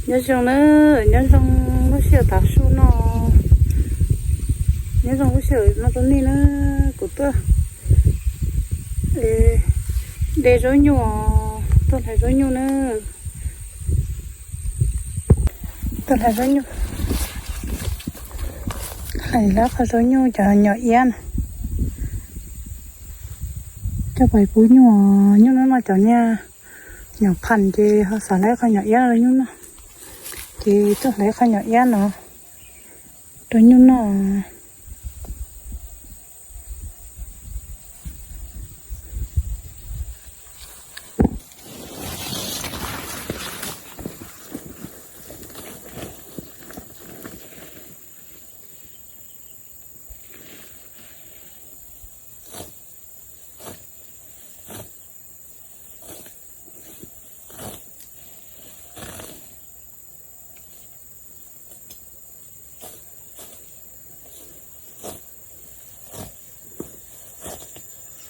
Nyob zoo na, nyob zoo lub sij hawm tav su no, nyob zoo lub sij hawm no rau nej na, kuv tuaj de zaub nyuj, tuaj hlais zaub nyuj na, tuaj hlais zaub nyuj, hlais lab qhov zaub nyuj cov nyom iab na, coj pais pub nyuj, nyuj noj noj cov niag nyom pham ces ho xav hlais qhov nyom iab rau nyuj noj, ces tuaj hlais qhov nyom iab no rau nyuj noj.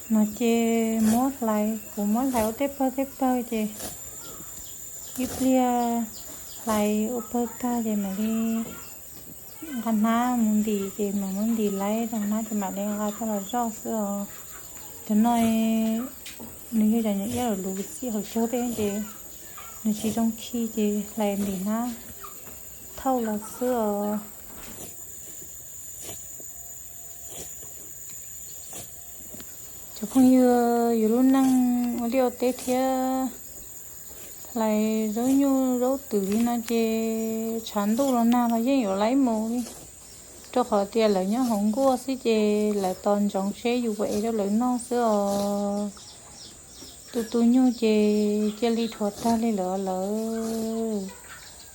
No ces muab hlais, kuv muab hlais ua tej pawg tej pawg ces ib pliag hlais ua pawg tag ces mam li nqa hnab mus ntim, ces mam muab ntim laib rau hnab ces mam li nqa coj los zoj xwb os. Cov no nws yog cov nyom iab luv luv txij hauv caug tej ces nws tsis zoo khi ces hlais ntim hnab thauj los xwb os. Cov phooj ywg, yus lub neej ua liaj ua teb thiab hlais zaub nyuj zaub twm li no ces tshav ntuj los nag los yeej yuav laib mus li, rau qhov tias lawv nyob hauv nkuaj xwb ces lawv tos ntsoov seb yus puas ev rau lawv noj xwb os. Tus tus nyuj ces cia li dhuav tag li lawm, lawv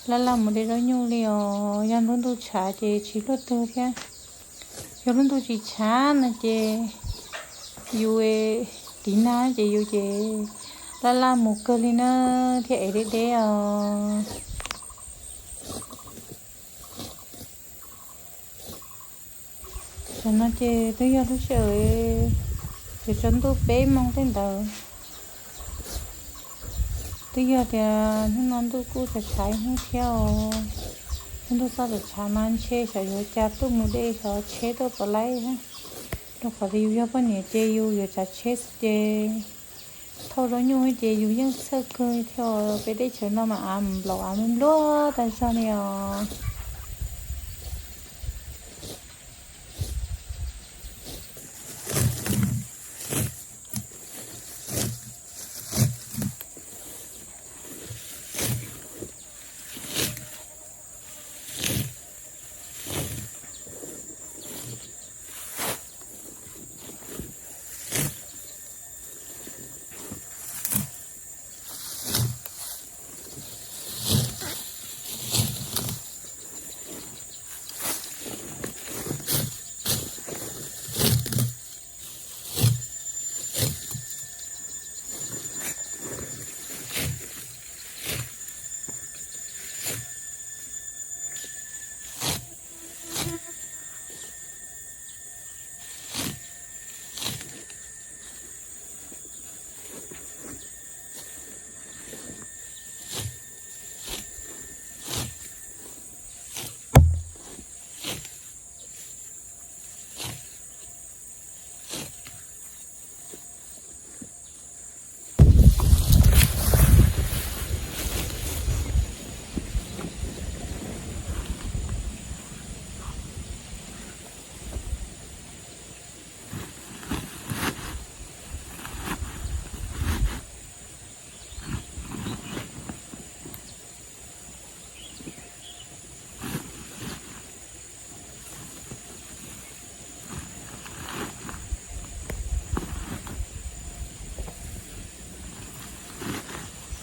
laj laj mus de zaub nyuj li os. Yog lub ntuj tshav ces tsis luaj twg thiab. Yog lub ntuj tsis tshav no ces yus tiv nag ces yus ces laj laj mus kawg li na thiab ev deb deb os. Tam no ces twb yog lub sij hawm tsaus ntuj peb moos tej ntawd. Twb yog tias hnub no ntuj kuj tshav tshav ib hnub thiab os. Hnub ntuj txoj tshav tshav mas ntshe xyov yuav cas tuaj mus de xyov tsheb tuaj puas laib thiab. Rau qhov tias yus yog poj niam ces yus yuav tsav tsheb xwb ces thauj zaub nyuj ces yus yeej txhawj kawg thiab. Peb teb chaws no mas av nplaum av npluag tag zog li os.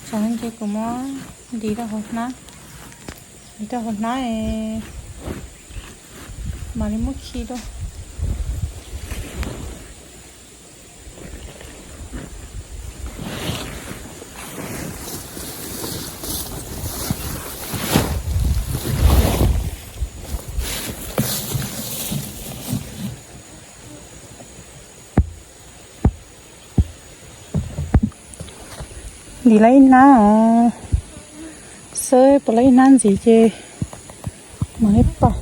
Tsam no ces kuv muab ntim rau hauv hnab, ntim rau hauv hnab es mam li muab khi rau. Ntim lawm ib hnab os. Txawb puas lawv ib hnab ntxiv ces mam li pais.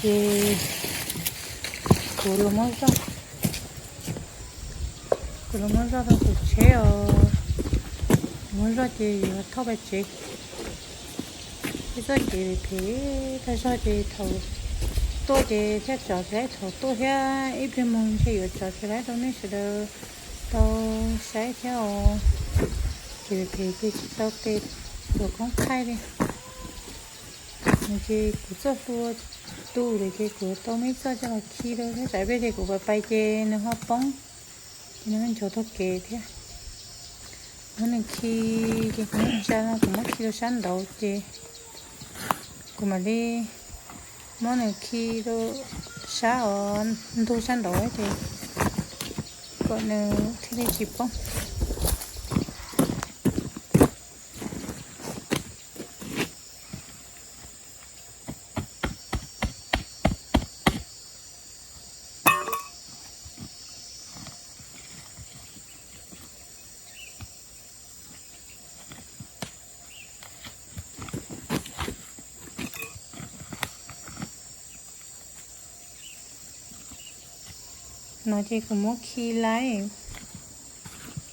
Ces kuv los muab zoj, kuv los muab zoj rau tus tsheb os. Kuv muab zoj ces yuav thauj pais tsev. Ib txoj kev phem phem, tag zog ces thaum tuaj ces thiaj tso tsis laib, thaum tuaj thiab ib pliag mus ntshe yuav tso tsis laib rau nej sawv daws tau saib thiab os. Kev phem phem ces tsis tau tes tuam koob thaij li. Nws ces kuv txoj hlua tu lawm ces kuv tau muab ib txoj coj los khi rau thiab, tsam pliag ces kuv pais pais ces nws ho poob, ces nws ho nchuav tau kev thiab. Muab nws khi, ces kuv muab tsa no kuv muab khi rau sab nraud ces kuv mam li muab nws khi rau sab os, ntug sab nraud ces kom nws thiaj li tsis poob. No ces kuv muab khi laib,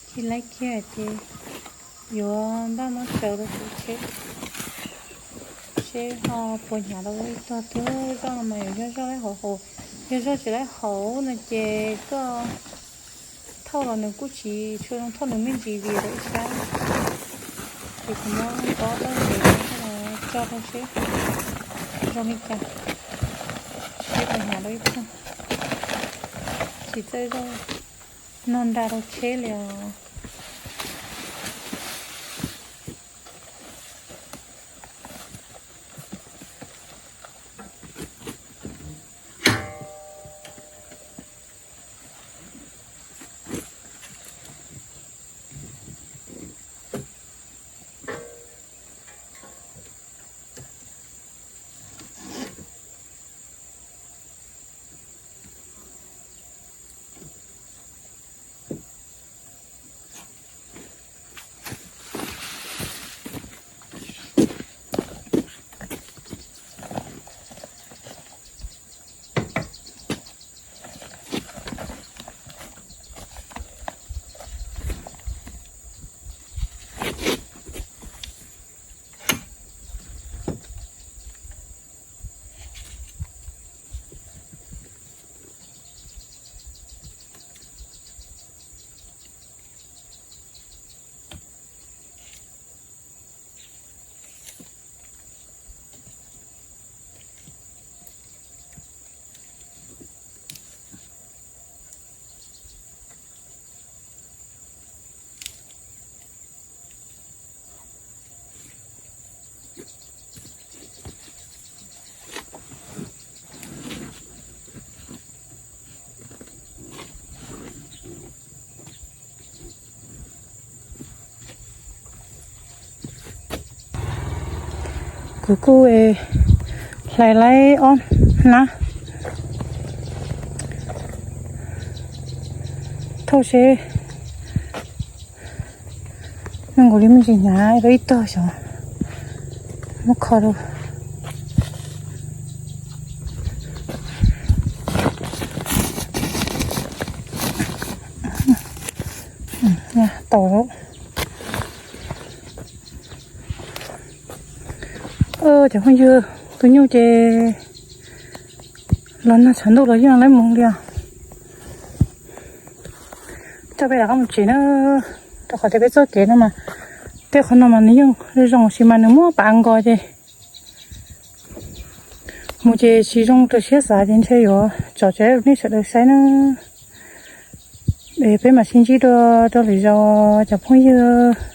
khi laib kiag ces yuav npaj muab tsaws rau kuv tsheb, seb ho puas hnyav rau ib tog twg. Zoj no mas yuav yog zoj laib hauv, yog zoj tsis laib hauv no ces koj thauj los nws kuj tsis tshua zoo thauj nws me ntsis vim rau ib sab. Ces kuv muab tob tau ntev los tso rau seb. Zoo li cas? Seb puas hnyav dua ib pliag. Tsis txawj zoj, noj nra rau tsheb li os. Kuv kuj hlais laib ob hnab thauj seb zoo nkaus li me ntsis hnyav rau ib tog xyov muab kho rau. Tau. Cov phooj ywg, tus nyuj ces los nag tshav ntuj los yeej laib mus li os. Coj peb rov qab mus tsev na, rau qhov tias peb txoj kev no mas tej qhov no mas nws yeej zoo zoo sis mas nws muab pas nkos ces mus ces tsis zoo raws siab xav ces ntshe yuav tso tso rau nej sawv daws saib na. Peb mam sib ntsib dua rau lwm zaus cov phooj ywg.